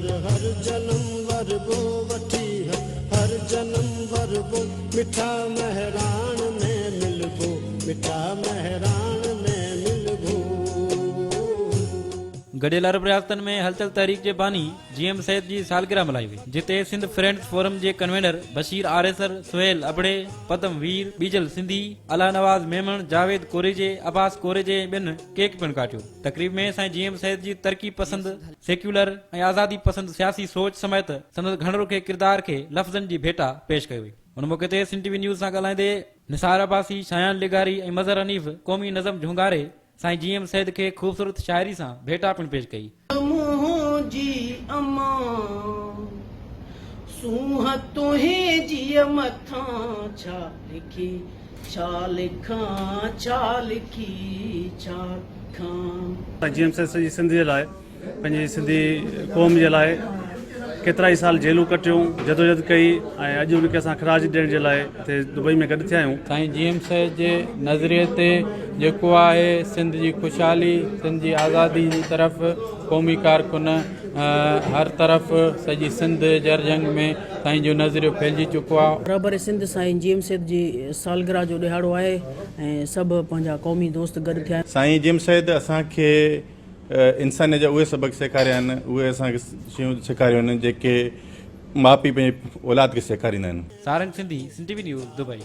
هر هر جنم وربو وٺي هر هر جنم وربو مٺا مهراڻ ۾ ملبو مٺا مهراڻ ۾ ملبو. گڏيل عرب رياستن ۾ هلچل تحريڪ جي باني جي ايم سيد جي سالگرهه ملهائي وئي، جتي سنڌ فرينڊز فورم جي ڪنوينر بشير آريسر، سهيل ابڙي، پدم وير، ٻيجل سنڌي، الله نواز ميمڻ، جاويد ڪوريجي، عباس ڪوريجي ۽ ٻين ڪيڪ پڻ ڪاٽيو. تقريب ۾ سائين جي ايم سيد جي ترقي پسند، سيڪيولر ۽ آزادي پسند سياسي سوچ سميت سندس گهڻ رخي ڪردار کي لفظن جي ڀيٽا پيش ڪئي وئي. ان موقعي تي سنڌ ٽي وي نيوز سان ڳالهائيندي نثار عباسي، شايان لغاري ۽ مظهر حنيف قومي نظم جهونگاري سائين جي ايم سيد کي خوبصورت شاعري سان ڀيٽا پڻ پيش ڪئي. منهنجي امان سونهن تنهنجي مٿان ڇا لکي ڇا لکان ڇا لکي ڇا لکان. سائين جي ايم سيد سڄي سنڌ جي لاء پنهنجي سنڌي قوم جي لاء ڪيترائي سال جيلون ڪٽيون، جدوجھد ڪئي ۽ اڄ ان کي اسان خراج ڏيڻ جي لاء هتي دبئي ۾ گڏ ٿيا آهيون. سائين جي ايم سيد جي نظريي تي جيڪو آهي سنڌ جي خوشحالي، سنڌ جي آزادي جي طرف قومي ڪارڪن هر طرف سڄي سنڌ جرجهنگ ۾ سائين جو نظريو ڦهلجي چڪو آهي. رهبر سنڌ سائين جي ايم سيد جي سالگرهه جو ڏهاڙو آهي ۽ سڀ پنهنجا قومي دوست گڏ ٿيا آهن. سائين جي ايم سيد اسان کي انسانيت جا اهي سبق سيکاريا آهن، اهي اسان کي شيون سيکاريون آهن جيڪي ماء پيء پنهنجي اولاد کي سيکاريندا آهن. Sarang Sindhi, Sindh T V news, Dubai.